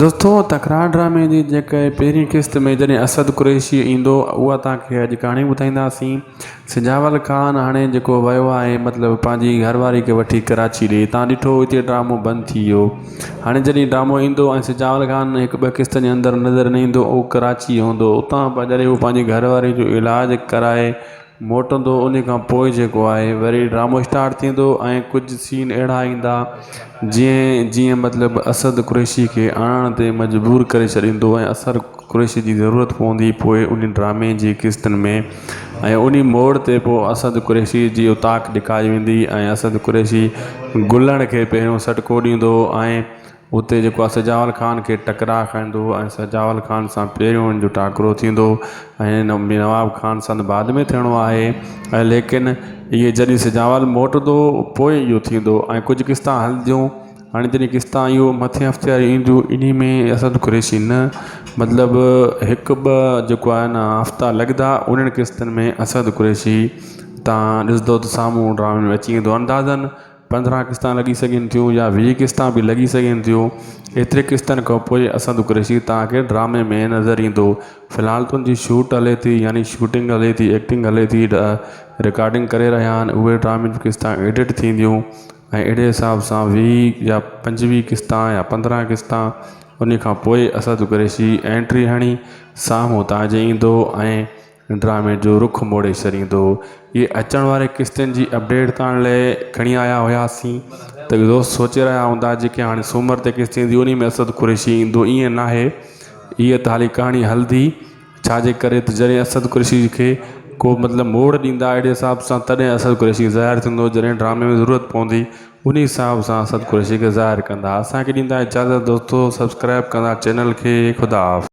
دوستو تڪرار ڊرامي جي جيڪا پهرين قسط ۾ جڏهن اسد قريشي ايندو اها توهان کي اڄ ڪهاڻي ٻڌائينداسين سجاول خان هاڻي جيڪو ويو آهي مطلب پنهنجي گهر واري کي وٺي ڪراچي ڏي تان ڏٺو اتي ڊرامو بند ٿي ويو هاڻي جڏهن ڊرامو ايندو ۽ سجاول خان هڪ ٻه قسطن جي اندر نظر نه ايندو اهو ڪراچي هوندو اتان جڏهن هو پنهنجي گهر واري جو علاج ڪرائي موٽندو انهي کان پوء جيڪو آهي وري ڊرامو اسٽارٽ ٿيندو ۽ ڪجهه سين اهڙا ايندا جيئن جيئن مطلب اسد قريشي کي آڻڻ تي مجبور ڪري ڇڏيندو ۽ اسد قريشي جي ضرورت پوندي پوء انهي ڊرامي جي قسطن ۾ ۽ انهي موڙ تي پوء اسد قريشي جي اوطاق ڏيکاري ويندي ۽ اسد قريشي گلڻ کي پهريون سٽڪو ڏيندو ۽ اتي جيڪو آهي سجاول خان کي ٽڪراء کائيندو ۽ سجاول خان سان پهريون هن جو ٽاڪرو ٿيندو ۽ نواب خان سان بعد ۾ ٿيڻو آهي ۽ ليڪن اهي جڏهن سجاول موٽندو پوء اهو ٿيندو ۽ ڪجهه قسطا هلنديون هاڻي جڏهن قسطا اهو مٿين هفتي واري اينديون انهي ۾ اسد قريشي نه مطلب هڪ ٻه جيڪو آهي نه هفتا لڳندا انهن قسطن ۾ اسد قريشي تان ڏسندو ته سامهون ڊرامي ۾ اچي ويندو اندازن 15 قسطان لڳي سگهن ٿيون يا 20 قسطان به لڳي سگهن ٿيون ايتري قسطن کان پوء اسد قريشي توهان کي ڊرامي ۾ نظر ايندو في الحال ته ان جي شوٽ هلي ٿي يعني شوٽنگ هلي ٿي ايڪٽنگ هلي ٿي رڪارڊنگ ڪري رهيا آهن اهي ڊرامي جون قسطان ايڊٽ ٿينديون ۽ اهڙي حساب سان 20 يا 25 قسطان يا 15 قسطان ان کان پوء اسد قريشي انٽري هڻي سامهون توهان جي ايندو ۽ ڊرامي جو رخ موڙي ڇڏيندو. اهي اچڻ واري قسطن جي اپڊيٽ تان لئه کڻي آيا هياسين ته دوست سوچي رهيا هوندا جيڪي هاڻي سومر تي قسط ايندي انهي ۾ اسد قريشي ايندو ائين ناهي اهي ته حالي ڪهاڻي هلندي ڇا جي ڪري ته جڏهن اسد قريشي کي ڪو مطلب موڙ ڏيندا اهڙي حساب سان تڏهن اسد قريشي ظاهر ٿيندو جڏهن ڊرامي ۾ ضرورت پوندي انهي حساب سان اسد قريشي کي ظاهر ڪندا اسان کي ڏيندا اجازت دوستو سبسڪرائب ڪندا چينل کي خدا حافظ.